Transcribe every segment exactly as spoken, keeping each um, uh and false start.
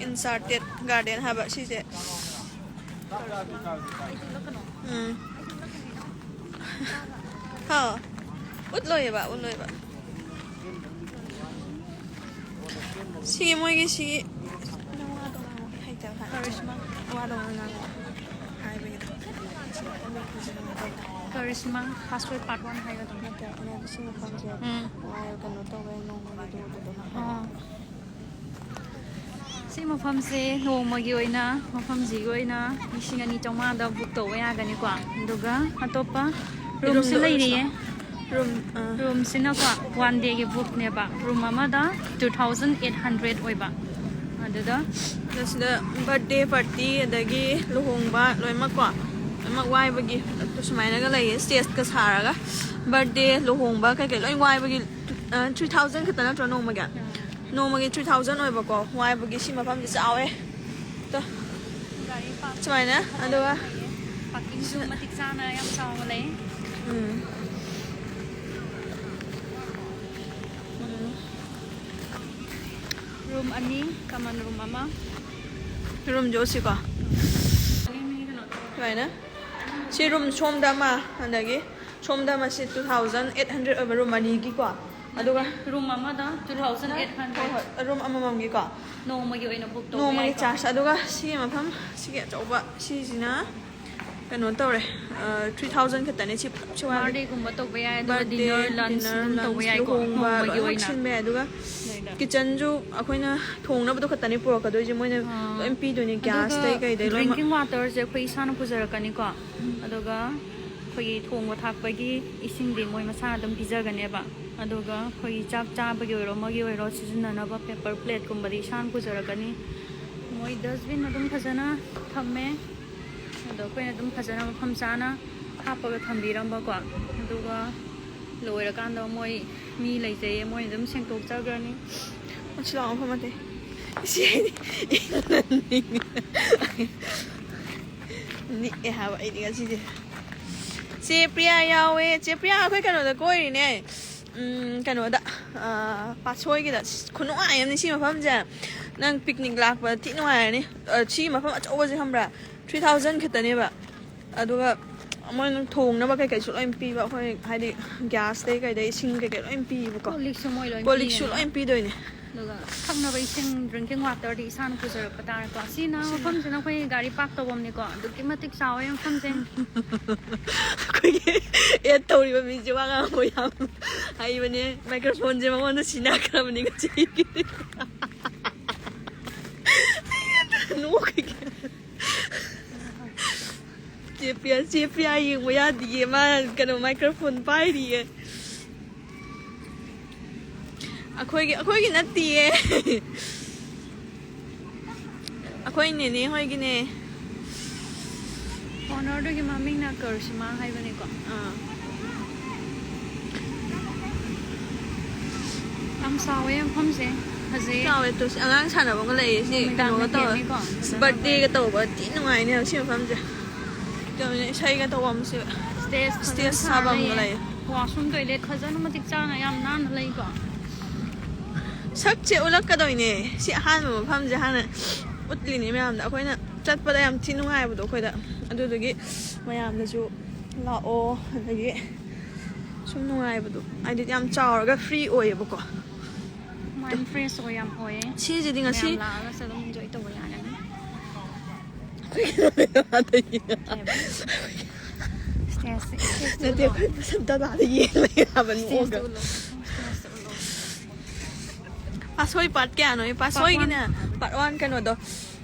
Enchanted Garden ꯍꯥꯏꯕ ꯁꯤꯁꯦ꯫ ꯎꯝ꯫ ꯍꯥꯎ꯫ ꯎꯠꯂꯣꯏꯌꯦꯕ, ꯎꯠꯂꯣꯏꯕ꯫ ꯁꯤ ꯃꯣꯏꯒꯤ ꯁꯤ ꯋꯥꯗꯣ ꯉꯥꯡꯉꯣ꯫ ꯍꯩꯇꯕ ꯍꯥꯏꯕ꯫ ꯋꯥꯗꯣ ꯉꯥꯡꯉꯣ꯫ ꯍꯥꯏꯕꯒꯤꯗꯣ꯫ ꯀꯔꯤꯁꯃꯥ ꯐꯥꯁ ꯐꯨꯗ ꯄꯥꯔꯠ ꯋꯥꯟ ꯍꯥꯏꯒꯗꯕ꯫ ꯅꯠꯇꯦ, ꯑꯩꯅ ꯍꯥꯏꯕꯗꯤ ꯁꯤ ꯃꯐꯝꯁꯦ ꯎꯝ꯫ ꯀꯩꯅꯣ ꯇꯧꯕ ꯅꯣꯡꯃꯒꯤꯗꯣ ꯑꯗꯨꯗꯣ꯫ ꯑꯣ꯫ ꯁꯤ ꯃꯐꯝꯁꯦ ꯅꯣꯡꯃꯒꯤ ꯑꯣꯏꯅ, ꯃꯐꯝꯁꯤꯒꯤ ꯑꯣꯏꯅ ꯂꯤꯁꯤꯡ ꯑꯅꯤ ꯆꯥꯝꯃꯉꯥꯗ ꯕꯨꯛ ꯇꯧꯕ ꯌꯥꯒꯅꯤꯀꯣ꯫ ꯑꯗꯨꯒ ꯑꯇꯣꯞꯄ ꯔꯨꯝꯁꯨ ꯔꯨꯝꯗ ꯂꯩꯔꯤꯌꯦ꯫ ꯔꯨꯝ, ꯑꯥ꯫ ꯔꯨꯝꯁꯤꯅꯀꯣ ꯋꯥꯟ ꯗꯦꯒꯤ ꯕꯨꯛꯅꯦꯕ꯫ ꯔꯨꯝ ꯑꯃꯗ ꯇꯨ ꯊꯥꯎꯖꯟ ꯑꯩꯠ ꯍꯟꯗ꯭ꯔꯦꯗ ꯑꯣꯏꯕ꯫ ꯑꯗꯨꯗ ꯑꯗ ꯁꯤꯗ ꯕꯥꯔꯗꯦ ꯄꯥꯔꯇꯤ, ꯑꯗꯒꯤ ꯂꯨꯍꯣꯡꯕ, ꯂꯣꯏꯅꯃꯛꯀꯣ, ꯂꯣꯏꯅꯃꯛ ꯋꯥꯏꯕꯒꯤ ꯁꯨꯃꯥꯏꯅꯒ ꯂꯩꯌꯦ, ꯁ꯭ꯇꯦꯖꯀ ꯁꯥꯔꯒ꯫ ꯕꯥꯔꯗꯦ, ꯂꯨꯍꯣꯡꯕ, ꯀꯩꯀꯩ ꯂꯣꯏ ꯋꯥꯏꯕꯒꯤ꯫ ꯇꯨ, ꯑ, ꯊ꯭ꯔꯤ ꯊꯥꯎꯖꯟ ꯈꯛꯇ ꯅꯠꯇ꯭ꯔꯣ ꯅꯣꯡꯃꯒꯤ? ꯅꯣꯡꯃꯒꯤ ꯊ꯭ꯔꯤ ꯊꯥꯎꯖꯟ ꯑꯣꯏꯕꯀꯣ, ꯋꯥꯏꯕꯒꯤ ꯁꯤ ꯃꯐꯝꯁꯦ ꯆꯥꯎꯋꯦ꯫ ꯇꯣ꯫ ꯒꯥꯔꯤ ꯄꯥꯔꯛ ꯁꯨꯃꯥꯏꯅ, ꯑꯗꯨꯒ ꯄꯥꯔꯀꯤꯡꯁꯨ ꯃꯇꯤꯛ ꯆꯥꯅ ꯌꯥꯝ ꯆꯥꯎꯅ ꯂꯩ꯫ ꯎꯝ꯫ ꯎꯝ꯫ ꯔꯨꯝ ꯑꯅꯤ, ꯀꯃꯟ ꯔꯨꯝ ꯑꯃ꯫ ꯔꯨꯝꯁꯦ ꯎꯠꯁꯤꯀꯣ꯫ ꯁꯨꯃꯥꯏꯅ꯫ ꯁꯤ ꯔꯨꯝ ꯁꯣꯝꯗ ꯑꯃ, ꯑꯗꯒꯤ ꯁꯣꯝꯗ ꯑꯃ, ꯁꯤ ꯇꯨ ꯊꯥꯎꯖꯟ ꯑꯩꯠ ꯍꯟꯗ꯭ꯔꯦꯗ ꯑꯣꯏꯕ ꯔꯨꯝ ꯑꯅꯤꯒꯤꯀꯣ꯫ ꯑꯗꯨꯒ ꯔꯨꯝ ꯑꯃꯗ ꯇꯨ ꯊꯥꯎꯖꯟ ꯑꯩꯠ ꯍꯣꯏ, ꯍꯟꯗ꯭ꯔꯦꯗ꯫ ꯍꯣꯏ, ꯔꯨꯝ ꯑꯃꯃꯝꯒꯤꯀꯣ꯫ ꯅꯣꯡꯃꯒꯤ ꯑꯣꯏꯅ ꯕꯨꯛ ꯇꯧꯕ ꯅꯣꯡꯃꯒꯤ ꯌꯥꯏꯀꯣ? ꯆꯥꯔꯖ꯫ ꯑꯗꯨꯒ ꯁꯤꯒꯤ ꯃꯐꯝ, ꯁꯤꯒꯤ ꯑꯆꯧꯕ, ꯁꯤꯁꯤꯅ ꯀꯩꯅꯣ ꯇꯧꯔꯦ, ꯑ, ꯊ꯭ꯔꯤ ꯊꯥꯎꯖꯟ ꯈꯛꯇꯅꯦ꯫ ꯁꯤ, ꯁꯤ ꯋꯥꯏꯕ꯫ ꯕꯥꯔꯗꯦꯒꯨꯝꯕ ꯇꯧꯕ ꯌꯥꯏ, ꯑꯗꯨꯒ ꯕꯥꯔꯗꯦ, ꯗꯤꯅꯔ, ꯂꯟꯁ ꯗꯤꯅꯔ, ꯑꯗꯨꯝ ꯇꯧꯕ ꯂꯟꯁ, ꯌꯥꯏꯀꯣ? ꯂꯨꯍꯣꯡꯕ ꯅꯣꯡꯃꯒꯤ ꯂꯣꯏꯅꯃꯛ ꯑꯣꯏꯅ꯫ ꯁꯤꯟꯕ ꯌꯥꯏ꯫ ꯑꯗꯨꯒ ꯂꯩꯗ꯫ ꯀꯤꯠꯆꯟꯁꯨ ꯑꯩꯈꯣꯏꯅ ꯊꯣꯡꯅꯕꯗꯣ ꯈꯛꯇꯅꯤ ꯄꯨꯔꯛꯀꯗꯣꯏꯁꯦ, ꯃꯣꯏꯅ ꯑꯥ꯫ ꯂꯣꯏ ꯄꯤꯗꯣꯏꯅꯦ, ꯑꯗꯨꯒ ꯒ꯭ꯌꯥꯁꯇꯩ ꯀꯩꯗꯩ ꯂꯣꯏꯅꯃꯛ꯫ ꯗ꯭ꯔꯤꯡꯀꯤꯡ ꯋꯥꯇꯔꯁꯦ ꯑꯩꯈꯣꯏ ꯏꯁꯥꯅ ꯄꯨꯖꯔꯛꯀꯅꯤꯀꯣ꯫ ꯎꯝ꯫ ꯑꯗꯨꯒ ꯑꯩꯈꯣꯏꯒꯤ ꯊꯣꯡꯕ ꯊꯥꯛꯄꯒꯤ ꯏꯁꯤꯡꯗꯤ ꯃꯣꯏ ꯃꯁꯥꯅ ꯑꯗꯨꯝ ꯄꯤꯖꯒꯅꯦꯕ꯫ ꯑꯗꯨꯒ ꯑꯩꯈꯣꯏꯒꯤ ꯆꯥꯛ ꯆꯥꯕꯒꯤ ꯑꯣꯏꯔꯣ, ꯑꯃꯒꯤ ꯑꯣꯏꯔꯣ, ꯁꯤꯖꯤꯟꯅꯅꯕ ꯄꯦꯄꯔ ꯄ꯭ꯂꯦꯠꯀꯨꯝꯕꯗꯤ ꯏꯁꯥꯅ ꯄꯨꯖꯔꯛꯀꯅꯤ꯫ ꯃꯣꯏ ꯗꯁꯕꯤꯟ ꯑꯗꯨꯝ ꯐꯖꯅ ꯊꯝꯃꯦ꯫ ꯑꯗꯣ ꯑꯩꯈꯣꯏꯅ ꯑꯗꯨꯝ ꯐꯖꯅ ꯃꯐꯝ ꯆꯥꯅ ꯍꯥꯞꯄꯒ ꯊꯝꯕꯤꯔꯝꯕꯀꯣ꯫ ꯑꯗꯨꯒ ꯂꯣꯏꯔꯀꯥꯟꯗ ꯃꯣꯏ ꯃꯤ ꯂꯩꯖꯩꯌꯦ, ꯃꯣꯏꯅ ꯑꯗꯨꯝ ꯁꯦꯡꯇꯣꯛꯆꯈ꯭ꯔꯅꯤ꯫ ꯃꯁꯤ ꯂꯥꯛꯑꯣ, ꯃꯐꯝ ꯅꯠꯇꯦ꯫ ꯏꯆꯦ, ꯅꯤꯛꯑꯦ ꯍꯥꯏꯕ ꯑꯩꯗꯤ ꯉꯁꯤꯁꯦ꯫ ꯆꯦ ꯄ꯭ꯔꯤꯌꯥ ꯌꯥꯎꯋꯦ꯫ ꯆꯦ ꯄ꯭ꯔꯤꯌꯥ ꯑꯩꯈꯣꯏ ꯀꯩꯅꯣꯗ ꯀꯣꯏꯔꯤꯅꯦ꯫ ꯎꯝ, ꯀꯩꯅꯣꯗ, ꯑ, ꯄꯥꯠꯁꯣꯏꯒꯤꯗ꯫ ꯈꯨꯅꯨꯡꯉꯥꯏ ꯑꯃꯅꯤ ꯁꯤ ꯃꯐꯝꯁꯦ꯫ ꯅꯪ ꯄꯤꯛꯅꯤꯛ ꯂꯥꯛꯄ ꯊꯤ ꯅꯨꯡꯉꯥꯏꯔꯅꯤ꯫ ꯑ, ꯁꯤ ꯃꯐꯝ ꯑꯆꯧꯕꯁꯦ ꯈꯪꯕ꯭ꯔꯥ? Three thousand ꯈꯛꯇꯅꯦꯕ꯫ ꯑꯗꯨꯒ ꯃꯣꯏꯅ ꯊꯣꯡꯅꯕ ꯀꯩꯀꯩꯁꯨ ꯂꯣꯏ ꯄꯤꯕ, ꯑꯩꯈꯣꯏ ꯍꯥꯏꯗꯤ ꯒ꯭ꯌꯥꯁꯇꯩ ꯀꯩꯗꯩ ꯏꯁꯤꯡ ꯀꯩꯀꯩ ꯂꯣꯏ ꯄꯤꯕꯀꯣ꯫ ꯀꯣꯜ ꯂꯤꯛꯁꯨ ꯃꯣꯏ ꯂꯣꯏ ꯀꯣꯜ ꯂꯤꯛꯁꯨ ꯄꯤꯔꯅꯤ꯫ ꯂꯣꯏ ꯄꯤꯗꯣꯏꯅꯦ꯫ ꯑꯗꯨꯒ ꯊꯛꯅꯕ ꯏꯁꯤꯡ, drinking waterꯗꯤ ꯏꯁꯥꯅ ꯄꯨꯖꯔꯛꯄ ꯇꯥꯔꯦꯀꯣ꯫ ꯁꯤꯅ ꯁꯤꯅ ꯃꯐꯝꯁꯤꯅ ꯑꯩꯈꯣꯏ ꯒꯥꯔꯤ ꯄꯥꯔꯛ ꯇꯧꯐꯝꯅꯤꯀꯣ꯫ ꯑꯗꯨꯛꯀꯤ ꯃꯇꯤꯛ ꯆꯥꯎꯋꯦ ꯃꯐꯝꯁꯦ꯫ ꯑꯩꯈꯣꯏꯒꯤ ꯑꯦꯗ ꯇꯧꯔꯤꯕ ꯃꯤꯁꯦ ꯋꯥ ꯉꯥꯡꯕ ꯌꯥꯝ ꯍꯩꯕꯅꯦ꯫ ꯃꯥꯏꯀ꯭ꯔꯣꯐꯣꯟꯁꯦ ꯃꯉꯣꯟꯗ ꯁꯤꯟꯅꯈ꯭ꯔꯕꯅꯤ ꯉꯁꯤꯒꯤꯗꯤ꯫ ꯅꯣꯛꯈꯤꯒꯦ꯫ ꯆꯦ ꯄ꯭ꯔꯤꯌꯥ, ꯆꯦ ꯄ꯭ꯔꯤꯌꯥ ꯌꯦꯡꯕ ꯌꯥꯗꯤꯌꯦ꯫ ꯃꯥ ꯀꯩꯅꯣ, ꯃꯥꯏꯀ꯭ꯔꯣꯐꯣꯟ ꯄꯥꯏꯔꯤꯌꯦ꯫ ꯑꯩꯈꯣꯏꯒꯤ, ꯑꯩꯈꯣꯏꯒꯤ ꯅꯠꯇꯤꯌꯦ꯫ ꯑꯩꯈꯣꯏ ꯅꯦꯅꯦ ꯍꯣꯏꯒꯤꯅꯦ꯫ Cornerꯗꯨꯒꯤ ꯃꯃꯤꯡꯅ ꯀꯔꯤꯁꯃꯥ ꯍꯥꯏꯕꯅꯤꯀꯣ꯫ ꯑꯥ꯫ ꯌꯥꯝ ꯆꯥꯎꯋꯦ ꯃꯐꯝꯁꯦ꯫ ꯐꯖꯩ꯫ ꯆꯥꯎꯋꯦ꯫ ꯇꯨ ꯁꯤ ꯑꯉꯥꯡ ꯁꯥꯟꯅꯕꯒ ꯂꯩꯌꯦ꯫ ꯁꯤ ꯅꯨꯃꯤꯗꯥꯡ ꯀꯩꯅꯣꯒ ꯇꯧꯔ, ꯂꯩꯇꯦꯅꯦꯀꯣ꯫ ꯕꯥꯔꯗꯦꯒ ꯇꯧꯕ ꯊꯤ ꯅꯨꯡꯉꯥꯏꯅꯦ ꯁꯤ ꯃꯐꯝꯁꯦ꯫ ꯀꯩꯅꯣꯅꯦ, ꯏꯁꯩꯒ ꯇꯧꯕ ꯑꯃꯁꯨ꯫ Stage ꯐꯖꯅ stage ꯁꯥꯕ ꯑꯃꯒ ꯂꯩꯌꯦ꯫ ꯂꯩꯌꯦ꯫ Washroom toilet ꯐꯖꯅ ꯃꯇꯤꯛ ꯆꯥꯅ ꯌꯥꯝ ꯅꯥꯟꯅ ꯂꯩꯀꯣ꯫ ꯁꯛꯁꯦ ꯎꯠꯂꯛꯀꯗꯣꯏꯅꯦ꯫ ꯁꯤ ꯑꯍꯥꯟꯕ ꯃꯐꯝꯁꯦ ꯍꯥꯟꯅ ꯎꯠꯂꯤꯅꯦ ꯃꯌꯥꯝꯗ꯫ ꯑꯩꯈꯣꯏꯅ ꯆꯠꯄꯗ ꯌꯥꯝ ꯊꯤ ꯅꯨꯡꯉꯥꯏꯕꯗꯣ ꯑꯩꯈꯣꯏꯗ꯫ ꯑꯗꯨꯗꯨꯒꯤ ꯃꯌꯥꯝꯗꯁꯨ ꯂꯥꯛꯑꯣ꯫ ꯑꯗꯒꯤ ꯁꯨꯝ ꯅꯨꯡꯉꯥꯏꯕꯗꯣ꯫ ꯍꯥꯏꯗꯤ ꯌꯥꯝ ꯆꯥꯎꯔꯒ free ꯑꯣꯏꯌꯦꯕꯀꯣ꯫ Mind fresh ꯑꯣꯏ, ꯌꯥꯝ ꯑꯣꯏꯌꯦ꯫ ꯁꯤꯁꯤꯗꯤ ꯉꯁꯤ ꯃꯌꯥꯝ ꯂꯥꯛꯑꯒꯁꯨ ꯑꯗꯨꯝ enjoy ꯇꯧꯕ ꯌꯥꯒꯅꯤ꯫ ꯀꯩꯕ? Stage, stage ꯅꯠꯇꯦ, ꯑꯩꯈꯣꯏ ꯃꯁꯛ ꯗꯗꯥꯗ ꯌꯦꯡ ꯂꯩ ꯍꯥꯏꯕ ꯅꯣꯛꯑꯒ꯫ Stageꯇꯨ ꯎꯠꯂꯣ, stageꯇꯨ ꯎꯠꯂꯣ꯫ ꯄꯥꯠꯁꯣꯏ part ꯀꯌꯥꯅꯣ? ꯄꯥꯠꯁꯣꯏꯒꯤꯅꯦ, part one꯫ Part one ꯀꯩꯅꯣꯗꯣ꯫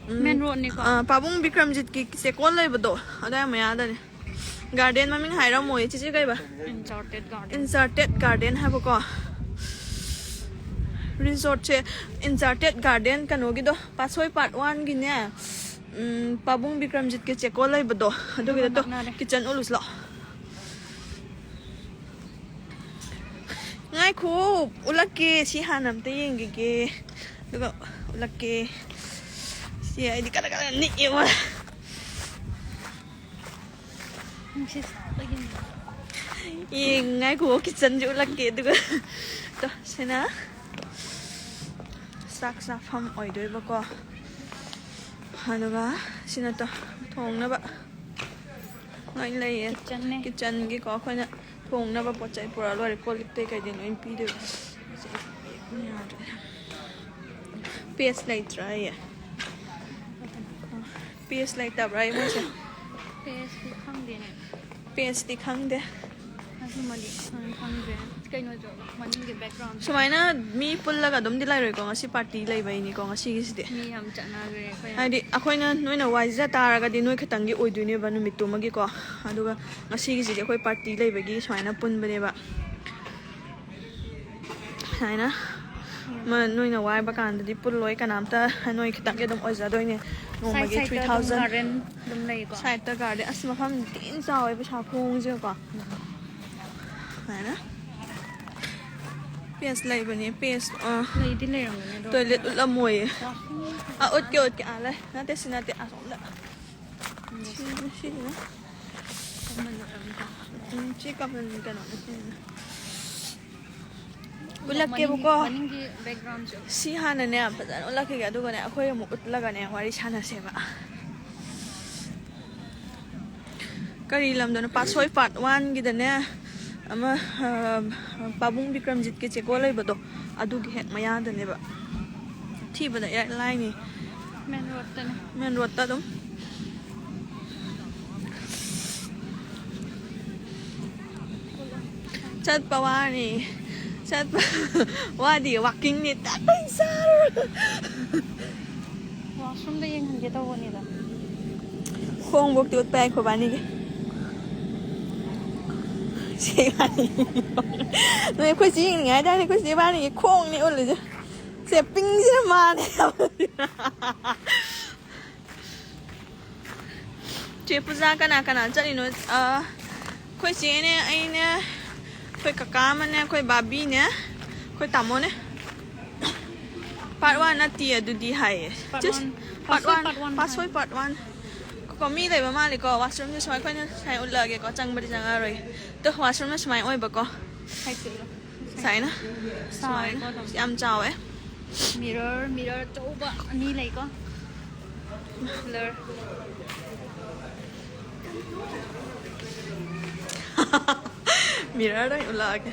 ꯎꯝ, main roadꯅꯤꯀꯣ꯫ ꯑ, ꯄꯥꯕꯨꯡ ꯕꯤꯀ꯭ꯔꯝꯖꯤꯠꯀꯤ ꯆꯦꯛꯀꯣꯜ ꯂꯩꯕꯗꯣ, ꯑꯗꯥꯏ ꯃꯌꯥꯗꯅꯦ꯫ Garden ꯃꯃꯤꯡ ꯍꯥꯏꯔꯝꯃꯣꯏ, ꯆꯤꯆꯦ ꯀꯩꯕ? Enchanted Garden꯫ Enchanted Garden ꯍꯥꯏꯕꯀꯣ꯫ Resortꯁꯦ Enchanted Garden ꯀꯩꯅꯣꯒꯤꯗꯣ, ꯄꯥꯠꯁꯣꯏ part oneꯒꯤꯅꯦ, ꯎꯝ, ꯄꯥꯕꯨꯡ ꯕꯤꯀ꯭ꯔꯝꯖꯤꯠꯀꯤ ꯆꯦꯛꯀꯣꯜ ꯂꯩꯕꯗꯣ, ꯑꯗꯨꯒꯤꯗꯣ ꯑꯗꯨꯒ ꯇꯣ, ꯅꯛꯅꯔꯦ꯫ Kitchen ꯎꯠꯂꯨꯁꯤ ꯂꯥꯛꯑꯣ꯫ ꯉꯥꯏꯈꯣ, ꯎꯠꯂꯛꯀꯦ꯫ ꯁꯤ ꯍꯥꯟꯅ ꯑꯝꯇ ꯌꯦꯡꯈꯤꯒꯦ, ꯑꯗꯨꯒ ꯎꯠꯂꯛꯀꯦ꯫ ꯁꯤ ꯑꯩꯗꯤ ꯀꯗꯥ ꯀꯗꯥ ꯅꯤꯛꯑꯦꯕ꯫ ꯅꯨꯡꯁꯤꯠ ꯁꯤꯠꯄꯒꯤꯅꯦ꯫ ꯌꯦꯡ, ꯉꯥꯏꯈꯣ, kitchenꯁꯦ ꯎꯠꯂꯛꯀꯦ꯫ ꯑꯗꯨꯒ ꯇꯣ, ꯁꯤꯅ ꯆꯥꯛ ꯆꯥꯐꯝ ꯑꯣꯏꯗꯣꯏꯕꯀꯣ꯫ ꯑꯗꯨꯒ ꯁꯤꯅ ꯇꯣ-, ꯊꯣꯡꯅꯕ ꯂꯣꯏ ꯂꯩꯌꯦ꯫ Kitchenꯅꯦ꯫ Kitchenꯒꯤꯀꯣ ꯑꯩꯈꯣꯏꯅ ꯊꯣꯡꯅꯕ ꯄꯣꯠ ꯆꯩ ꯄꯨꯔꯛ ꯂꯣꯏꯔꯦ꯫ ꯀꯣꯜ ꯂꯤꯛꯇꯩ ꯀꯩꯗꯩ ꯂꯣꯏ ꯄꯤꯗꯣꯏꯕ꯫ ꯌꯥꯗ꯭ꯔꯦ꯫ Page ꯂꯩꯇ꯭ꯔꯥ ꯑꯩ? Page ꯂꯩꯇꯕ꯭ꯔꯥ ꯑꯩ ꯃꯣꯏꯁꯦ? Pageꯇꯤ ꯈꯪꯗꯦꯅꯦ꯫ Pageꯇꯤ ꯈꯪꯗꯦ꯫ ꯑꯗꯨꯃꯗꯤ ꯈꯪ-, ꯈꯪꯗ꯭ꯔꯦ꯫ ꯀꯩꯅꯣꯁꯨ ꯃꯅꯤꯡꯒꯤ background꯫ ꯁꯨꯃꯥꯏꯅ ꯃꯤ ꯄꯨꯜꯂꯒ ꯑꯗꯨꯝꯗꯤ ꯂꯩꯔꯣꯏꯀꯣ ꯉꯁꯤ꯫ Party ꯂꯩꯕꯩꯅꯤꯀꯣ ꯉꯁꯤꯒꯤꯁꯤꯗꯤ꯫ ꯃꯤ ꯌꯥꯝ ꯆꯠꯅꯈ꯭ꯔꯦ ꯑꯩꯈꯣꯏ꯫ ꯍꯥꯏꯗꯤ ꯑꯩꯈꯣꯏꯅ ꯅꯣꯏꯅ ꯋꯥꯏꯖ ꯇꯥꯔꯒꯗꯤ ꯅꯣꯏ ꯈꯛꯇꯪꯒꯤ ꯑꯣꯏꯗꯣꯏꯅꯦꯕ ꯅꯨꯃꯤꯠꯇꯨꯃꯒꯤꯀꯣ꯫ ꯑꯗꯨꯒ ꯉꯁꯤꯒꯤꯁꯤꯗꯤ ꯑꯩꯈꯣꯏ party ꯂꯩꯕꯒꯤ ꯁꯨꯃꯥꯏꯅ ꯄꯨꯟꯕꯅꯦꯕ꯫ ꯁꯨꯃꯥꯏꯅ ꯃ-, ꯅꯣꯏꯅ ꯋꯥꯏꯕ ꯀꯥꯟꯗꯗꯤ ꯄꯨꯜꯂꯣꯏ ꯀꯅꯥꯝꯇ, ꯅꯣꯏ ꯈꯤꯇꯪꯒꯤ ꯑꯗꯨꯝ ꯑꯣꯏꯖꯗꯣꯏꯅꯦ꯫ ꯅꯣꯡꯃꯒꯤ side sideꯇ ꯑꯗꯨꯝ three thousand꯫ Garden ꯑꯗꯨꯝ ꯂꯩꯀꯣ꯫ Sideꯇ garden꯫ ꯑꯁ, ꯃꯐꯝ ꯊꯤꯅ ꯆꯥꯎꯋꯦ ꯄꯩꯁꯥ ꯈꯣꯡꯁꯦꯀꯣ꯫ ꯁꯨꯃꯥꯏꯅ page ꯂꯩꯕꯅꯦ, page, ꯑ, ꯂꯩꯗꯤ ꯂꯩꯔꯝꯒꯅꯤ ꯑꯗꯣ꯫ Toilet ꯎꯠꯂꯝꯃꯣꯏꯌꯦ꯫ Washroom ꯑ, ꯎꯠꯀꯦ, ꯎꯠꯀꯦ꯫ ꯑꯥ, ꯂꯩ꯫ ꯅꯠꯇꯦ, ꯁꯤ ꯅꯠꯇꯦ, ꯑꯁꯣꯝꯗ꯫ ꯁꯤꯅ, ꯁꯤꯁꯤꯅ꯫ ꯎꯝ, ꯁꯤ ꯀꯃꯟ ꯀꯩꯅꯣꯅꯦ, ꯁꯤꯅ꯫ ꯎꯠꯂꯛꯀꯦꯕꯀꯣ꯫ ꯃꯅꯤꯡꯒꯤ, ꯃꯅꯤꯡꯒꯤ backgroundꯁꯨ꯫ ꯁꯤ ꯍꯥꯟꯅꯅꯦ ꯐꯖꯅ ꯎꯠꯂꯛꯈꯤꯒꯦ, ꯑꯗꯨꯒꯅꯦ ꯑꯩꯈꯣꯏ ꯑꯃꯨꯛ ꯎꯠꯂꯒꯅꯦ ꯋꯥꯔꯤ ꯁꯥꯟꯅꯁꯦꯕ꯫ ꯀꯔꯤ ꯂꯝꯗꯅꯣ? ꯄꯥꯠꯁꯣꯏ part oneꯒꯤꯗꯅꯦ ꯑꯃ, ꯑ, ꯄꯥꯕꯨꯡ ꯕꯤꯀ꯭ꯔꯝꯖꯤꯠꯀꯤ ꯆꯦꯀꯣꯜ ꯂꯩꯕꯗꯣ, ꯑꯗꯨꯒꯤ ꯍꯦꯛ ꯃꯌꯥꯗꯅꯦꯕ꯫ ꯊꯤꯕꯗ ꯏꯔꯥꯏ ꯂꯥꯏꯅꯤ꯫ Main roadꯇꯅꯦ꯫ Main roadꯇ ꯑꯗꯨꯝ꯫ ꯆꯠꯄ ꯋꯥꯅꯤ꯫ ꯆꯠꯄ ꯋꯥꯗꯤ walkingꯅꯤ꯫ ꯇꯥꯛꯄꯩ ꯆꯥꯔ꯫ Washroomꯗ ꯌꯦꯡꯍꯟꯒꯦ ꯇꯧꯕꯅꯤꯗ꯫ ꯈꯣꯡꯕꯣꯛꯇꯤ ꯎꯠꯄ ꯌꯥꯏ ꯈꯣꯏꯕꯥꯅꯤꯒꯤ꯫ ꯁꯤ ꯏꯕꯥꯅꯤ꯫ ꯅꯣꯏ ꯑꯩꯈꯣꯏ ꯆꯦ ꯌꯦꯡꯅꯤꯡꯉꯦ ꯍꯥꯏꯇꯥꯔꯗꯤ ꯑꯩꯈꯣꯏ ꯆꯦ ꯏꯕꯥꯅꯤꯒꯤ ꯈꯣꯡꯅꯤ ꯎꯠꯂꯤꯁꯦ꯫ ꯁꯦ ꯄꯤꯡꯁꯤꯅ ꯃꯥꯅꯦ꯫ ꯆꯦ ꯄꯨꯖꯥ ꯀꯅꯥ ꯀꯅꯥ ꯆꯠꯂꯤꯅꯣ? ꯑ, ꯑꯩꯈꯣꯏ ꯆꯦꯅꯦ, ꯑꯩꯅꯦ, ꯑꯩꯈꯣꯏ ꯀꯀꯥ ꯑꯃꯅꯦ, ꯑꯩꯈꯣꯏ ꯕꯥꯕꯤꯅꯦ, ꯑꯩꯈꯣꯏ ꯇꯥꯃꯣꯅꯦ꯫ Part one ꯅꯠꯇꯦ ꯑꯗꯨꯗꯤ ꯍꯥꯏꯌꯦ꯫ Part just one꯫ Part ꯄꯥꯁꯣꯏ one꯫ Part one ꯄꯥꯁꯣꯏ ꯍꯥꯏ꯫ Part one꯫ ꯀꯣ ꯃꯤ ꯂꯩꯕ ꯃꯥꯜꯂꯦꯀꯣ꯫ Washroomꯁꯦ ꯁꯨꯃꯥꯏꯅ ꯑꯩꯈꯣꯏꯅ ꯁꯨꯃꯥꯏꯅ ꯎꯠꯂꯛꯑꯒꯦꯀꯣ꯫ ꯆꯪꯕꯗꯤ ꯆꯪꯉꯛꯑꯔꯣꯏꯒꯦ꯫ ꯑꯗꯣ washroomꯅ ꯁꯨꯃꯥꯏꯅ ꯑꯣꯏꯕꯀꯣ꯫ Sideꯇ ꯎꯠꯂꯣ꯫ ꯁꯨꯃꯥꯏꯅ꯫ ꯆꯥꯎꯋꯦꯀꯣ ꯑꯗꯨꯝ꯫ ꯌꯥꯝ ꯆꯥꯎꯋꯦ꯫ ꯃꯤꯔꯔ ꯃꯤꯔꯔ ꯑꯆꯧꯕ ꯑꯅꯤ ꯂꯩꯀꯣ꯫ ꯕ꯭ꯂꯔ꯫ ꯃꯤꯔꯔꯗ ꯑꯣꯏꯅ ꯎꯠꯂꯛꯑꯒꯦ꯫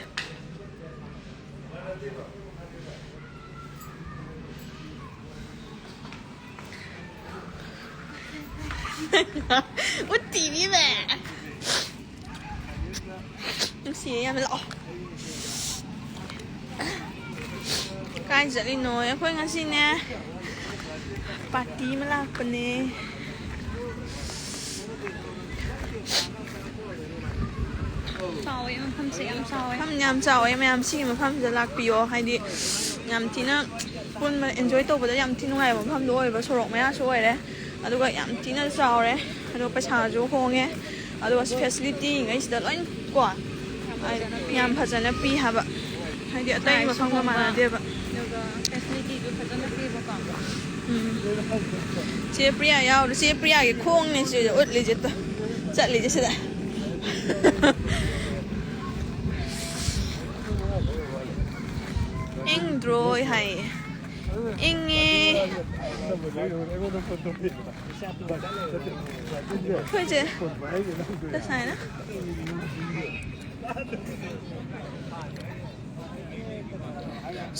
ꯎꯠꯇꯤꯕꯤꯃꯦ꯫ ꯅꯨꯡꯁꯤꯌꯦ ꯌꯥꯝꯅ꯫ ꯂꯥꯛꯑꯣ꯫ ꯀꯥꯏ ꯆꯠꯂꯤꯅꯣ? ꯑꯩꯈꯣꯏ ꯉꯁꯤꯅꯦ ꯄꯥꯔꯇꯤ ꯑꯃ ꯂꯥꯛꯄꯅꯦ꯫ ꯆꯥꯎꯋꯦ ꯃꯐꯝꯁꯦ, ꯌꯥꯝ ꯆꯥꯎꯋꯦ꯫ ꯃꯐꯝ ꯌꯥꯝ ꯆꯥꯎꯋꯦ ꯃꯌꯥꯝ꯫ ꯁꯤꯒꯤ ꯃꯐꯝꯁꯤꯗ ꯂꯥꯛꯄꯤꯌꯣ꯫ ꯍꯥꯏꯗꯤ ꯌꯥꯝ ꯊꯤꯅ ꯄꯨꯟꯕ enjoy ꯇꯧꯕꯗ ꯌꯥꯝ ꯊꯤ ꯅꯨꯡꯉꯥꯏꯕ ꯃꯐꯝꯗꯣ ꯑꯣꯏꯕ꯫ ꯁꯣꯔꯣꯛ ꯃꯌꯥꯁꯨ ꯑꯣꯏꯔꯦ꯫ ꯑꯗꯨꯒ ꯌꯥꯝ ꯊꯤꯅ ꯆꯥꯎꯔꯦ꯫ ꯑꯗꯨꯒ ꯄꯩꯁꯥꯁꯨ ꯍꯣꯡꯉꯦ꯫ ꯑꯗꯨꯒ facility ꯉꯩꯁꯤꯗ ꯂꯣꯏ ꯀꯣ ꯌꯥꯝ ꯐꯖꯅ ꯄꯤ ꯍꯥꯏꯕ꯫ ꯍꯥꯏꯗꯤ ꯑꯇꯩ price ꯃꯐꯝꯒ ꯍꯣꯡꯕ꯫ ꯃꯥꯟꯅꯗꯦꯕ꯫ ꯑꯗꯨꯒ facilityꯁꯨ ꯐꯖꯅ ꯄꯤꯕꯀꯣ꯫ ꯎꯝ꯫ ꯆꯦ ꯄ꯭ꯔꯤꯌꯥ ꯌꯥꯎꯔꯦ꯫ ꯆꯦ ꯄ꯭ꯔꯤꯌꯥꯒꯤ ꯈꯣꯡꯅꯦ ꯁꯤꯗ ꯎꯠꯂꯤꯁꯦ꯫ ꯇꯨ꯫ ꯆꯠꯂꯤꯁꯦ ꯁꯤꯗ꯫ ꯏꯪꯗ꯭ꯔꯣ ꯍꯥꯏꯌꯦ꯫ ꯏꯪꯉꯦ꯫ ꯑꯩꯈꯣꯏꯁꯦ ꯇꯁꯥꯏꯅ꯫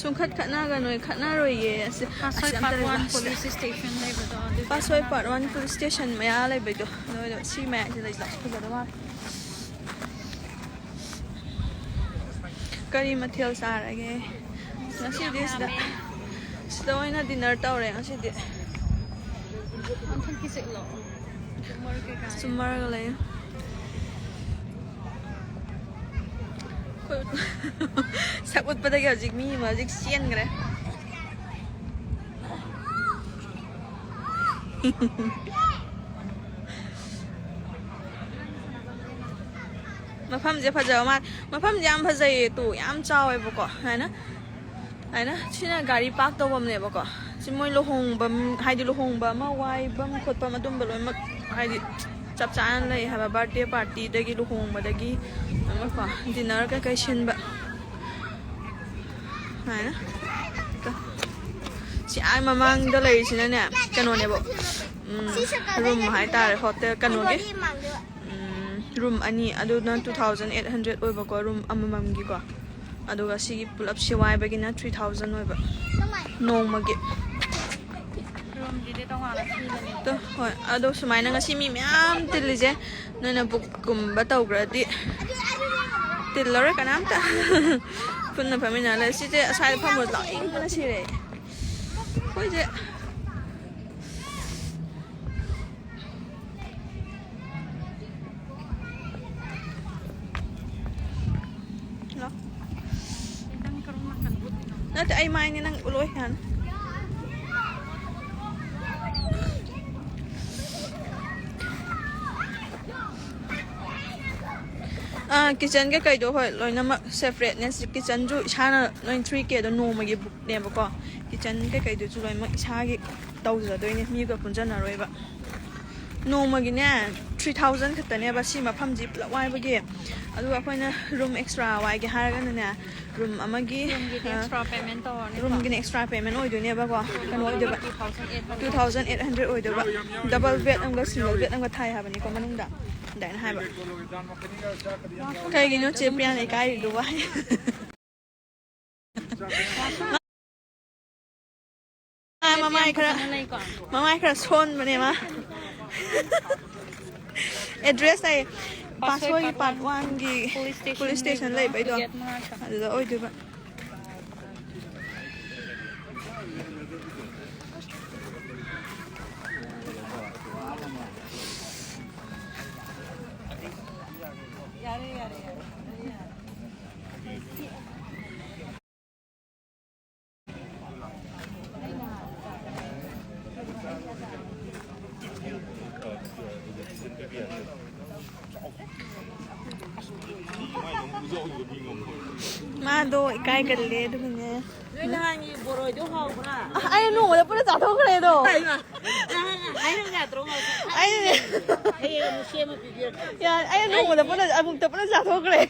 ꯁꯨꯡꯈꯠ ꯈꯠꯅꯒꯅꯣꯏ, ꯈꯠꯅꯔꯣꯏꯌꯦ꯫ ꯑꯁꯤ, ꯑꯁ, ꯄꯥꯁꯣꯏ ꯌꯥꯝ part ꯇꯜꯂꯦ one ꯂꯥꯛꯄꯁꯦ꯫ Police station ꯂꯩꯕꯗꯣ ꯑꯗꯨ ꯄꯥꯁꯣꯏ part one police station ꯃꯌꯥ ꯂꯩꯕꯩꯗꯣ꯫ ꯑꯗꯨ, ꯑꯗꯨ ꯁꯤ ꯃꯌꯥꯏꯁꯦ ꯂꯩꯁꯤꯜꯂꯣ꯫ ꯐꯖꯗꯧ ꯃꯥꯜꯂꯦ꯫ ꯀꯔꯤ ꯃꯊꯦꯜ ꯆꯥꯔꯒꯦ? ꯉꯁꯤꯗꯤ ꯁꯤꯗ, ꯁꯤꯗ ꯑꯣꯏꯅ dinner ꯇꯧꯔꯦ ꯉꯁꯤꯗꯤ꯫ ꯃꯊꯛꯀꯤ ꯆꯠꯂꯣ꯫ ꯆꯨꯝꯃꯔ ꯀꯩꯀꯥ꯫ ꯆꯨꯝꯃꯔꯒ ꯂꯩ꯫ ꯑꯩꯈꯣꯏ ꯁꯛ ꯎꯠꯄꯗꯒꯤ ꯍꯧꯖꯤꯛ ꯃꯤ ꯑꯃ ꯍꯧꯖꯤꯛ ꯆꯦꯟꯈ꯭ꯔꯦ꯫ ꯃꯐꯝꯁꯦ ꯐꯖꯕ ꯃꯥꯜꯂꯦ꯫ ꯃꯐꯝꯁꯦ ꯌꯥꯝ ꯐꯖꯩꯌꯦ꯫ ꯇꯨ ꯌꯥꯝ ꯆꯥꯎꯋꯦꯕꯀꯣ꯫ ꯁꯨꯃꯥꯏꯅ, ꯁꯨꯃꯥꯏꯅ ꯁꯤꯅ ꯒꯥꯔꯤ park ꯇꯧꯐꯝꯅꯦꯕꯀꯣ꯫ ꯁꯤ ꯃꯣꯏ ꯂꯨꯍꯣꯡꯕ, ꯍꯥꯏꯗꯤ ꯂꯨꯍꯣꯡꯕ ꯑꯃ ꯋꯥꯏꯐꯝ ꯈꯣꯠꯐꯝ ꯑꯗꯨꯝꯕ ꯂꯣꯏꯅꯃꯛ ꯍꯥꯏꯗꯤ ꯆꯞ ꯆꯥꯅ ꯂꯩ ꯍꯥꯏꯕ꯫ Birthday partyꯗꯒꯤ ꯂꯨꯍꯣꯡꯕꯗꯒꯤ ꯂꯣꯏꯅꯃꯛꯀꯣ꯫ Dinner ꯀꯩꯀꯩ ꯁꯤꯟꯕ ꯁꯨꯃꯥꯏꯅ꯫ ꯁꯤ ꯑꯥ ꯃꯃꯥꯡꯗ ꯂꯩꯔꯤꯁꯤꯅꯅꯦ, ꯀꯩꯅꯣꯅꯦꯕ, ꯔꯨꯝ ꯍꯥꯏꯇꯥꯔꯦ, ꯍꯣꯇꯦꯜ ꯀꯩꯅꯣꯒꯤ, ꯔꯨꯝ ꯑꯅꯤ, ꯑꯗꯨꯅ two thousand eight hundred ꯑꯣꯏꯕꯀꯣ, ꯔꯨꯝ ꯑꯃꯃꯝꯒꯤꯀꯣ꯫ ꯑꯗꯨꯒ ꯁꯤꯒꯤ ꯄꯨꯂꯞꯁꯤ ꯋꯥꯏꯕꯒꯤꯅ three thousand ꯑꯣꯏꯕ, ꯅꯣꯡꯃꯒꯤ꯫ ꯔꯨꯝꯁꯤꯗꯤ ꯇꯣꯉꯥꯟꯅ ꯊꯤꯕꯅꯦ꯫ ꯑꯗꯣ, ꯍꯣꯏ, ꯑꯗꯣ ꯁꯨꯃꯥꯏꯅ ꯉꯁꯤ ꯃꯤ ꯃꯌꯥꯝ ꯇꯤꯜꯂꯤꯁꯦ, ꯅꯣꯏꯅ ꯕꯨꯛꯀꯨꯝꯕ ꯇꯧꯈ꯭ꯔꯗꯤ ꯇꯤꯜꯂꯔꯣꯏ ꯀꯅꯥꯝꯇ꯫ ꯄꯨꯟꯅ ꯐꯝꯃꯤꯟꯅꯔ ꯂꯩ꯫ ꯁꯤꯁꯦ ꯑꯁ꯭ꯋꯥꯏꯗ ꯐꯝꯕꯗ ꯂꯥꯎꯅꯤꯡꯕꯅ ꯁꯤꯔꯦ ꯑꯩ꯫ ꯑꯩꯈꯣꯏꯁꯦ ꯅꯠꯇꯦ, ꯑꯩ ꯃꯥꯏꯅꯦ, ꯅꯪ ꯎꯠꯂꯣꯏ ꯌꯥꯅꯤ꯫ ꯑꯥ, ꯀꯤꯠꯆꯟ ꯀꯩꯀꯩꯗꯣ, ꯍꯣꯏ, ꯂꯣꯏꯅꯃꯛ ꯁꯦꯄꯔꯦꯠꯅꯦ꯫ ꯀꯤꯠꯆꯟꯁꯨ ꯏꯁꯥꯅ ꯂꯣꯏ three K ꯗꯣ ꯅꯣꯡꯃꯒꯤ ꯕꯨꯛꯅꯦꯕꯀꯣ꯫ ꯀꯤꯠꯆꯟ ꯀꯩꯀꯩꯗꯨꯁꯨ ꯂꯣꯏꯅꯃꯛ ꯏꯁꯥꯒꯤ ꯇꯧꯖꯗꯣꯏꯅꯦ, ꯃꯤꯒ ꯄꯨꯟꯖꯟꯅꯔꯣꯏꯕ꯫ ꯅꯣꯡꯃꯒꯤꯅꯦ, three thousand ꯈꯛꯇꯅꯦꯕ ꯁꯤ ꯃꯐꯝꯁꯤ ꯄꯨꯂꯞ ꯋꯥꯏꯕꯒꯤ꯫ ꯑꯗꯨꯒ ꯑꯩꯈꯣꯏꯅ ꯔꯨꯝ ꯑꯦꯛꯁꯇ꯭ꯔꯥ ꯋꯥꯏꯒꯦ ꯍꯥꯏꯔꯒꯅꯅꯦ, ꯔꯨꯝ ꯑꯃꯒꯤ, ꯔꯨꯝꯒꯤꯗꯤ ꯑ, ꯑꯦꯛꯁꯇ꯭ꯔꯥ ꯄꯦꯃꯦꯟ ꯇꯧꯔꯅꯤꯀꯣ꯫ ꯔꯨꯝꯒꯤꯅ ꯑꯦꯛꯁꯇ꯭ꯔꯥ ꯄꯦꯃꯦꯟ ꯑꯣꯏꯗꯣꯏꯅꯦꯕꯀꯣ꯫ ꯀꯩꯅꯣ ꯑꯣꯏꯗꯣꯏꯕ, two thousand eight hundred ꯑꯣꯏꯗꯣꯏꯕ꯫ ꯗꯕꯜ ꯕꯦꯗ ꯑꯃꯒ ꯁꯤꯡꯒꯜ ꯕꯦꯗ ꯑꯃꯒ ꯊꯥꯏ ꯍꯥꯏꯕꯅꯤꯀꯣ ꯃꯅꯨꯡꯗ꯫ ꯑꯗꯨꯃꯥꯏꯅ ꯍꯥꯏꯕ꯫ ꯀꯩꯒꯤꯅꯣ ꯆꯦ ꯄ꯭ꯔꯤꯌꯥꯅ ꯏꯀꯥꯏꯔꯤꯗꯨꯕꯣ? ꯃꯥ ꯃꯃꯥꯏ ꯈꯔ, ꯐꯖꯅ ꯂꯩꯀꯣ꯫ ꯃꯃꯥꯏ ꯈꯔ ꯁꯣꯟꯕꯅꯦ ꯃꯥ꯫ ꯑꯦꯗ꯭ꯔꯦꯁ ꯍꯥꯏ, ꯄꯥꯠꯁꯣꯏ ꯄꯥꯠꯁꯣꯏꯒꯤ ꯄꯥꯔꯠ ꯄꯥꯔꯠ ꯋꯥꯟꯒꯤ ꯄꯨꯂꯤꯁ ꯁ꯭ꯇꯦꯁꯟ ꯄꯨꯂꯤꯁ ꯁ꯭ꯇꯦꯁꯟ ꯂꯩꯕꯩꯗꯣ, ꯒꯦꯠ ꯃꯅꯥꯛꯇ꯫ ꯑꯗꯨꯗ ꯑꯣꯏꯗꯣꯏꯕ꯫ ꯃꯥꯗꯣ ꯏꯀꯥꯏꯒꯜꯂꯦ ꯑꯗꯨꯒꯤꯅꯦ꯫ ꯅꯣꯏ ꯅꯍꯥꯟꯒꯤ ꯕꯣꯔꯣ ꯍꯣꯏꯗꯣ ꯍꯥꯎꯕ꯭ꯔꯥ? ꯑꯩꯅ ꯅꯣꯡꯃꯗ ꯄꯨꯟꯅ ꯆꯥꯊꯣꯛꯈ꯭ꯔꯦ ꯑꯗꯣ꯫ ꯍꯥꯏꯔꯣ ꯌꯥꯗ꯭ꯔꯣ ꯉꯥꯏꯈꯣ? ꯑꯩ ꯍꯌꯦꯡ ꯑꯃꯨꯛ ꯁꯦꯝꯃ ꯄꯤꯕꯤꯔꯛꯀꯦ꯫ ꯌꯥ-, ꯑꯩꯅ ꯅꯣꯡꯃꯗ ꯄꯨꯟꯅ, ꯑꯃꯨꯛꯇ ꯄꯨꯟꯅ ꯆꯥꯊꯣꯛꯈ꯭ꯔꯦ꯫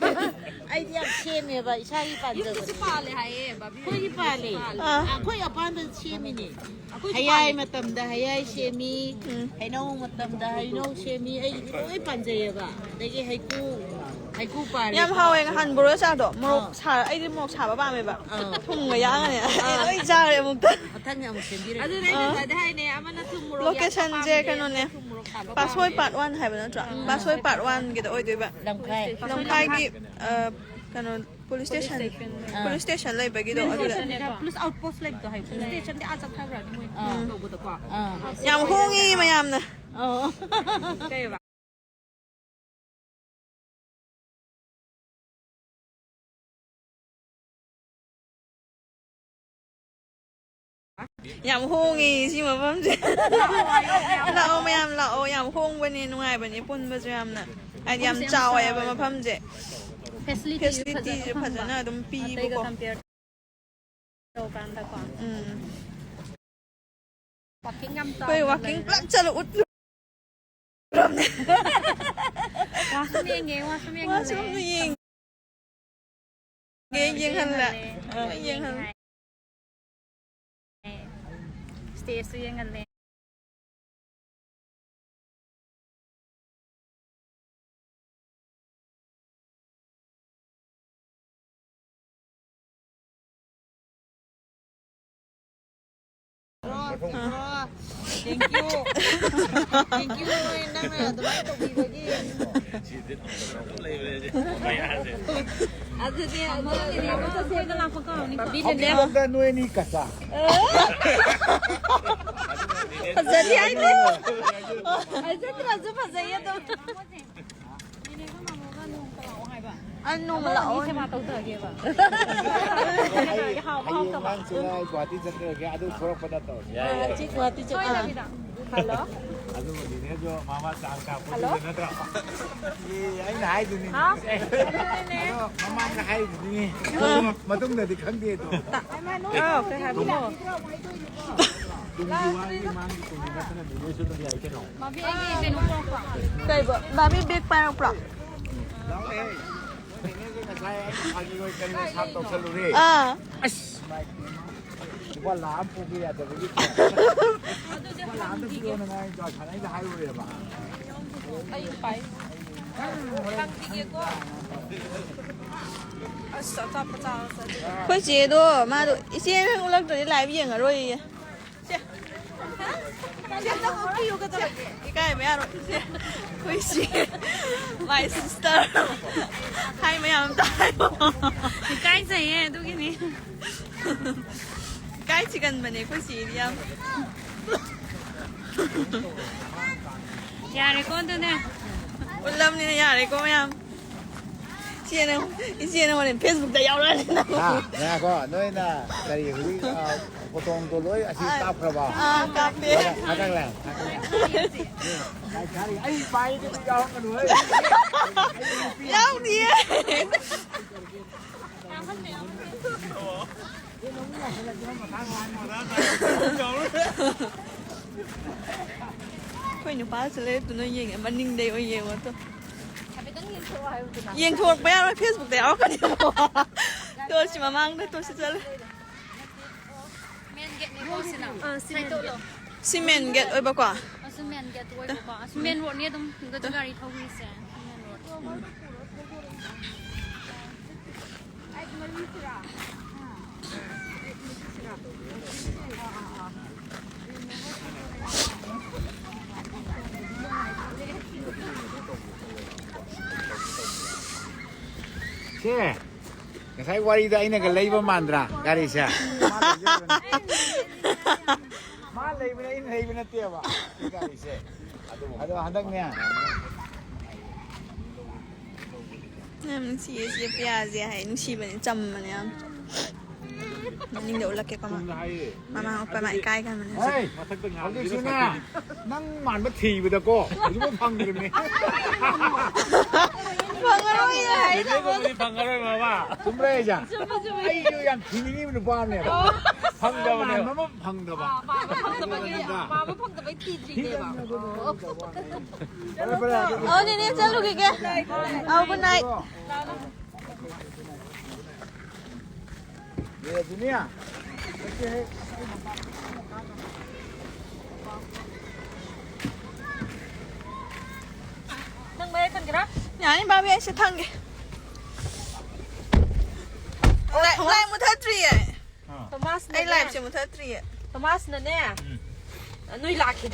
ꯑꯩꯗꯤ ꯌꯥꯝ ꯁꯦꯝꯃꯦꯕ ꯏꯁꯥꯒꯤ ꯄꯥꯟꯖꯕ꯫ ꯌꯨꯝꯗꯁꯨ ꯄꯥꯜꯂꯦ ꯍꯥꯏꯌꯦ ꯕꯥꯕꯤ꯫ ꯑꯩꯈꯣꯏꯒꯤ ꯄꯥꯜꯂꯦ꯫ ꯑꯥ꯫ ꯑꯩꯈꯣꯏ ꯑꯄꯥꯝꯕꯗ ꯁꯦꯝꯃꯤꯅꯦ꯫ ꯑꯩꯈꯣꯏꯁꯨ ꯍꯌꯥꯏ ꯄꯥꯜꯂꯦ꯫ ꯃꯇꯝꯗ ꯍꯌꯥꯏ ꯁꯦꯝꯃꯤ, ꯎꯝ꯫ ꯍꯩꯅꯧ ꯃꯇꯝꯗ ꯍꯩꯅꯧ ꯁꯦꯝꯃꯤ, ꯑꯩꯒꯤꯗꯤ ꯂꯣꯏ ꯄꯥꯟꯖꯩꯌꯦꯕ꯫ ꯑꯗꯒꯤ ꯍꯩꯀꯨ, ꯍꯩꯀꯨ ꯄꯥꯜꯂꯦ꯫ ꯌꯥꯝ ꯍꯥꯎꯋꯦ ꯅꯍꯥꯟ ꯕꯣꯔꯣ ꯆꯥꯗꯣ꯫ ꯃꯣꯔꯣꯛ ꯑꯥ꯫ ꯁꯥ-, ꯑꯩꯗꯤ ꯃꯣꯔꯣꯛ ꯁꯥꯕ ꯄꯥꯝꯃꯦꯕ꯫ ꯑꯥ꯫ ꯊꯨꯝꯒ ꯌꯥꯛꯑꯒꯅꯦ꯫ ꯑꯩ ꯑꯥ꯫ ꯂꯣꯏ ꯆꯥꯔꯦ ꯑꯃꯨꯛꯇ꯫ ꯃꯊꯪ ꯑꯃꯨꯛ ꯁꯦꯝꯕꯤꯔꯒꯦ꯫ ꯑꯗꯨꯅꯦ ꯑꯩꯅ ꯑꯥ꯫ ꯉꯁꯥꯏꯗꯩ ꯍꯥꯏꯅꯦ, ꯑꯃꯅ ꯊꯨꯝ ꯃꯣꯔꯣꯛ ꯌꯥꯛꯄ ꯂꯣꯀꯦꯁꯟꯁꯦ ꯄꯥꯝꯗꯦ, ꯀꯩꯅꯣꯅꯦ꯫ ꯑꯃꯅ ꯊꯨꯝ ꯃꯣꯔꯣꯛ ꯁꯥꯕ ꯄꯥꯁꯣꯏ ꯄꯥꯝꯗꯦ꯫ ꯄꯥꯔꯠ ꯋꯥꯟ ꯍꯥꯏꯕ ꯅꯠꯇ꯭ꯔꯣ? ꯎꯝ꯫ ꯄꯥꯁꯣꯏ ꯄꯥꯔꯠ ꯋꯥꯟꯒꯤꯗ ꯑꯣꯏꯗꯣꯏꯕ꯫ ꯂꯝꯈꯥꯏ꯫ ꯂꯝꯈꯥꯏꯒꯤ, ꯑ, ꯀꯩꯅꯣ, ꯄꯨꯂꯤꯁ ꯁ꯭ꯇꯦꯁꯟ, ꯄꯨꯂꯤꯁ ꯁ꯭ꯇꯦꯁꯟ꯫ ꯑꯥ꯫ ꯄꯨꯂꯤꯁ ꯁ꯭ꯇꯦꯁꯟ ꯂꯩꯕꯒꯤꯗꯣ ꯄꯨꯂꯤꯁ ꯑꯗꯨꯗ꯫ ꯁ꯭ꯇꯦꯁꯟꯅꯦꯀꯣ? ꯄꯨꯂꯤꯁ ꯑꯥꯎꯠ ꯄꯣꯁ ꯂꯩꯕꯗꯣ ꯍꯥꯏ-, ꯄꯨꯂꯤꯁ ꯎꯝ꯫ ꯁ꯭ꯇꯦꯁꯟꯗꯤ ꯑꯥ ꯆꯠꯊꯈ꯭ꯔꯅꯤ ꯃꯣꯏ ꯑꯥ꯫ ꯇꯧꯕꯗꯀꯣ꯫ ꯑꯥ꯫ ꯌꯥꯝ ꯍꯣꯡꯉꯤ ꯃꯌꯥꯝꯅ꯫ ꯑꯣ꯫ ꯀꯩꯕ? ꯌꯥꯝ ꯍꯣꯡꯉꯦ ꯁꯤ ꯃꯐꯝꯁꯦ꯫ ꯂꯥꯛꯑꯣ ꯃꯌꯥꯝ, ꯂꯥꯛꯑꯣ꯫ ꯌꯥꯝ ꯍꯣꯡꯕꯅꯦ, ꯅꯨꯡꯉꯥꯏꯕꯅꯦ ꯄꯨꯟꯕꯁꯨ ꯌꯥꯝꯅ꯫ ꯍꯥꯏꯗꯤ ꯌꯥꯝ ꯃꯐꯝꯁꯦ ꯌꯥꯝ ꯆꯥꯎꯋꯦꯕ ꯆꯥꯎꯋꯦ꯫ ꯃꯐꯝꯁꯦ꯫ ꯐꯦꯁꯤꯂꯤꯇꯤꯁꯨ ꯐꯦꯁꯤꯂꯤꯇꯤꯁꯨ ꯐꯖꯅ ꯐꯖꯅ ꯑꯗꯨꯝ ꯑꯇꯩꯒ ꯄꯤꯕꯀꯣ꯫ ꯀꯝꯄꯤꯌꯔ ꯇꯧꯀꯥꯟꯗꯀꯣ꯫ ꯎꯝ꯫ ꯋꯥꯀꯤꯡ ꯌꯥꯝ ꯑꯩꯈꯣꯏ ꯆꯥꯎꯅ ꯋꯥꯀꯤꯡ ꯂꯩꯔꯦ꯫ ꯄꯨꯂꯞ ꯆꯠꯂ ꯎꯠꯂꯨꯔꯕꯅꯦ꯫ ꯋꯥꯁꯔꯨꯝ ꯌꯦꯡꯉꯦ, ꯋꯥꯁꯔꯨꯝ ꯌꯦꯡꯍꯜꯂꯦ꯫ ꯋꯥꯁꯔꯨꯝꯗ ꯌꯦꯡꯉꯦ, ꯌꯦꯡꯍꯜꯂꯦ꯫ ꯌꯦꯡꯍꯜꯂꯦ꯫ ꯑ, ꯌꯦꯡꯉꯦ ꯌꯦꯡꯍꯜꯂꯦ꯫ ꯍꯥꯏ꯫ ꯁ꯭ꯇꯦꯖꯁꯨ ꯌꯦꯡꯍꯜꯂꯦ꯫ Thank you. Thank you, ꯅꯣꯏ ꯅꯪꯅ ꯑꯗꯨꯃꯥꯏꯅ ꯇꯧꯕꯤꯕꯒꯤ꯫ ꯑꯗꯨꯗꯤ ꯑꯃꯨꯛ ꯆꯠꯁꯦꯅ ꯂꯥꯛꯄ ꯀꯥꯎꯅꯤꯀꯣ꯫ ꯍꯧꯖꯤꯛꯐꯥꯎꯗ ꯅꯣꯏ ꯑꯅꯤ ꯀꯆꯥ꯫ ꯐꯖꯗꯦ ꯍꯥꯏꯅꯦ꯫ ꯐꯖꯗ꯭ꯔꯁꯨ ꯐꯖꯩ ꯑꯗꯨꯝ꯫ ꯑ, ꯅꯣꯡꯃ ꯂꯥꯛꯑꯣ꯫ ꯁꯦꯕꯥ ꯇꯧꯊꯒꯦꯕ꯫ ꯍꯥꯎꯕ ꯍꯥꯎꯇꯕ꯫ ꯁꯤꯗ ꯑꯩ ꯒꯨꯍꯥꯇꯤ ꯆꯠꯈ꯭ꯔꯒꯦ, ꯑꯗꯨ ꯊꯣꯔꯛꯄꯗ ꯇꯧꯔꯁꯤ꯫ ꯌꯥꯏ, ꯌꯥꯏ꯫ ꯆꯤꯛ ꯒꯨꯍꯥꯇꯤ ꯆꯠ-, ꯑꯥ꯫ ꯍꯜꯂꯣ꯫ ꯑꯗꯨꯒ ꯅꯦꯅꯦꯁꯨ ꯃꯃꯥ ꯆꯥꯛ ꯆꯥꯛꯄꯗꯨꯗ ꯍꯜꯂꯣ꯫ ꯅꯠꯇ꯭ꯔꯣ? ꯑꯦ, ꯑꯩꯅ ꯍꯥꯏꯗꯨꯅꯤ꯫ ꯍꯥꯎ꯫ ꯑꯦ, ꯑꯗꯣ ꯃꯃꯥꯡꯗ ꯍꯥꯏꯗꯨꯅꯤ꯫ ꯑꯥ꯫ ꯃꯇꯨꯡꯗꯗꯤ ꯈꯪꯗꯦ ꯑꯗꯣ꯫ ꯑꯥꯎ, ꯀꯩ ꯍꯥꯏꯕꯅꯣ? ꯇꯨꯡꯒꯤ ꯋꯥꯒꯤ ꯃꯥꯡꯒꯤ ꯇꯨꯡꯒꯤ ꯅꯠꯇꯅ ꯅꯦꯅꯦꯁꯨ ꯑꯗꯨꯝ ꯌꯥꯏ ꯀꯩꯅꯣ꯫ ꯀꯩꯕ? ꯃꯥꯃꯤ ꯕꯦꯛ ꯄꯥꯏꯔꯛꯄ꯭ꯔꯣ? ꯂꯥꯛꯑꯣꯍꯦ꯫ ꯃꯣꯏ ꯅꯦꯅꯦꯁꯦ ꯉꯁꯥꯏ ꯑꯩꯅ ꯐꯥꯒꯤ ꯑꯣꯏ ꯀꯔꯤ ꯑꯣꯏ ꯁꯥꯞ ꯇꯧꯁꯜꯂꯨꯔꯦ꯫ ꯑꯥ꯫ ꯑꯁ! ꯂꯨꯄꯥ ꯂꯥꯈ ꯑꯃ ꯄꯨꯒꯦ ꯌꯥꯗꯕꯒꯤ꯫ ꯂꯨꯄꯥ ꯂꯥꯈ ꯑꯃ ꯄꯤꯌꯣꯅ ꯉꯔꯥꯡ ꯖꯥ ꯁꯥꯟꯅꯩꯗ ꯍꯥꯏꯔꯨꯔꯦꯕ꯫ ꯑꯩꯈꯣꯏ ꯆꯦꯗꯣ, ꯃꯥꯗꯣ, "ꯏꯆꯦ ꯅꯪ ꯎꯠꯂꯛꯇ꯭ꯔꯗꯤ ꯂꯥꯏꯚ ꯌꯦꯡꯉꯔꯣꯏꯌꯦ"꯫ ꯁꯦ꯫ ꯁꯦ, ꯑꯝꯇ ꯎꯠꯄꯤꯌꯨ ꯀꯩꯗꯧꯔꯒꯦ? ꯏꯀꯥꯏꯕ ꯌꯥꯔꯣꯏ꯫ ꯁꯦ, ꯑꯩꯈꯣꯏ ꯆꯦ, my sister꯫ ꯍꯥꯏ ꯃꯌꯥꯝ ꯑꯝꯇ ꯍꯥꯏꯌꯣ꯫ ꯏꯀꯥꯏꯖꯩꯌꯦ, ꯑꯗꯨꯒꯤꯅꯤ꯫ ꯏꯀꯥꯏ ꯊꯤꯒꯟꯕꯅꯦ ꯑꯩꯈꯣꯏ ꯆꯦꯗꯤ ꯌꯥꯝ꯫ ꯌꯥꯔꯦꯀꯣ, ꯑꯗꯨꯅꯦ꯫ ꯎꯠꯂꯝꯅꯤꯅ ꯌꯥꯔꯦꯀꯣ, ꯃꯌꯥꯝ꯫ ꯏꯆꯦꯅ, ꯏꯆꯦꯅ ꯍꯣꯔꯦꯟ Facebook ꯇ ꯌꯥꯎꯔꯛꯑꯅꯤ ꯅꯪ꯫ ꯍꯥ, ꯉꯥꯏꯈꯣ, ꯅꯣꯏꯅ ꯀꯔꯤ ꯍꯧꯖꯤꯛ, ꯑ, ꯐꯣꯇꯣꯗꯣ ꯂꯣꯏ ꯑꯁꯤ ꯑꯥ, ꯀꯥꯞꯈ꯭ꯔꯕꯣ? ꯑꯥ, ꯀꯥꯞꯄꯦ꯫ ꯊꯥꯒꯠ-, ꯊꯥꯒꯠꯂꯦ, ꯊꯥꯒꯠꯂꯦ꯫ ꯑꯩ ꯄꯥꯏꯗꯨꯗꯤ ꯌꯥꯎꯔꯝꯒꯅꯨꯍꯦ꯫ ꯌꯥꯎꯅꯤꯌꯦ꯫ ꯑꯩꯈꯣꯏ ꯅꯨꯄꯥꯁꯨ ꯂꯦꯞꯇꯨꯅ ꯌꯦꯡꯉꯦ, ꯃꯅꯤꯡꯗꯩ ꯑꯣꯏ ꯌꯦꯡꯉꯣ ꯇꯣ꯫ ꯍꯥꯏꯐꯦꯠꯇꯪ ꯌꯦꯡꯊꯣꯛꯑꯣ ꯍꯥꯏꯕꯗꯨꯅ꯫ ꯌꯦꯡꯊꯣꯛꯄ ꯌꯥꯔꯣꯏ, Facebook ꯇ ꯌꯥꯎꯔꯛꯀꯅꯤ꯫ ꯇꯣ, ꯁꯤ ꯃꯃꯥꯡꯗ ꯇꯣ, ꯁꯤ ꯆꯠꯂꯦ꯫ ꯃꯦꯟ ꯒꯦꯠꯅꯤꯀꯣ ꯁꯤꯅ꯫ ꯑꯥ, ꯁꯤ ꯃꯦꯟ ꯁꯥꯏꯗꯣꯛꯂꯣ꯫ ꯁꯤ ꯃꯦꯟ ꯒꯦꯠ ꯑꯣꯏꯕꯀꯣ? ꯑꯁꯤ ꯃꯦꯟ ꯒꯦꯠ ꯑꯣꯏꯕꯀꯣ꯫ ꯑꯁꯤ ꯃꯦꯟ ꯔꯣꯗꯅꯤ ꯑꯗꯨꯝ ꯒꯥꯔꯤ ꯊꯧꯔꯤꯁꯦ꯫ ꯃꯦꯟ ꯔꯣꯗ꯫ ꯁꯦ, ꯉꯁꯥꯏ ꯋꯥꯔꯤꯗ ꯑꯩꯅꯒ ꯂꯩꯕ ꯃꯥꯟꯗ꯭ꯔꯥ ꯒꯥꯔꯤꯁꯦ? ꯃꯥ ꯂꯩꯕꯅꯦ, ꯑꯩꯅ ꯂꯩꯕ ꯅꯠꯇꯦꯕ ꯁꯤ ꯒꯥꯔꯤꯁꯦ꯫ ꯑꯗꯣ ꯍꯟꯗꯛꯅꯦ, ꯌꯥꯝ ꯅꯨꯡꯁꯤꯌꯦ ꯁꯤ ꯄꯤꯌꯥꯁꯦ ꯍꯥꯏ, ꯅꯨꯡꯁꯤꯕꯅꯦ, ꯆꯝꯕꯅꯦ ꯌꯥꯝ꯫ ꯃꯅꯤꯡꯗ ꯎꯠꯂꯛꯀꯦꯀꯣ, ꯃꯥ꯫ ꯃꯃꯥꯡ ꯎꯠꯄ ꯃꯥ ꯏꯀꯥꯏ ꯈꯟꯕꯅꯦ꯫ ꯍꯦ, ꯃꯊꯛꯇ ꯉꯥꯏꯔꯤ꯫ ꯍꯧꯖꯤꯛꯁꯨꯅꯦ, ꯅꯪ ꯃꯥꯟꯕ ꯊꯤꯕꯗꯀꯣ ꯍꯧꯖꯤꯛꯐꯥꯎ ꯐꯪꯗ꯭ꯔꯤꯕꯅꯤ꯫ ꯐꯪꯉꯔꯣꯏ ꯍꯥꯏꯗꯕ꯫ ꯅꯦꯅꯦꯒꯨꯝꯕꯗꯤ ꯐꯪꯉꯔꯣꯏ, ꯃꯃꯥ꯫ ꯆꯨꯝꯕ꯭ꯔꯥ ꯑꯩꯁꯦ? ꯆꯨꯝꯃꯦ, ꯆꯨꯝꯃꯦ꯫ ꯑꯩꯁꯨ ꯌꯥꯝ ꯊꯤꯅꯤꯡꯉꯤꯕ ꯅꯨꯄꯥ ꯑꯃꯅꯦꯕ꯫ ꯐꯪꯗꯕꯅꯦꯕ꯫ ꯃꯥꯟꯕ ꯑꯃ ꯐꯪꯗꯕ꯫ ꯑꯥ, ꯃꯥꯟꯕ ꯐꯪꯗꯕꯒꯤ, ꯃꯥꯟꯕ ꯐꯪꯗꯕꯒꯤ ꯊꯤꯗ꯭ꯔꯤꯅꯦꯕ꯫ ꯐꯔꯦ, ꯐꯔꯦ, ꯑꯗꯨꯗꯤ ꯑꯣ, ꯅꯦꯅꯦ, ꯆꯠꯂꯨꯈꯤꯒꯦ꯫ ꯑꯧ, good night꯫ ꯅꯪ ꯃꯌꯥꯏ ꯊꯝꯒꯦꯔꯥ? ꯌꯥꯅꯤ, ꯚꯥꯕꯤ, ꯑꯩ ꯁꯤ ꯊꯝꯒꯦ꯫ ꯂꯥꯏ, ꯂꯥꯏ ꯃꯨꯊꯠꯇ꯭ꯔꯤꯌꯦ꯫ ꯇꯣꯃꯥꯁꯅꯅꯦ꯫ ꯑꯩ ꯂꯥꯏꯞꯁꯦ ꯃꯨꯊꯠꯇ꯭ꯔꯤꯌꯦ꯫ ꯇꯣꯃꯥꯁꯅꯅꯦ꯫ ꯎꯝ꯫ ꯅꯣꯏ ꯂꯥꯛꯈꯤꯗ꯭ꯔ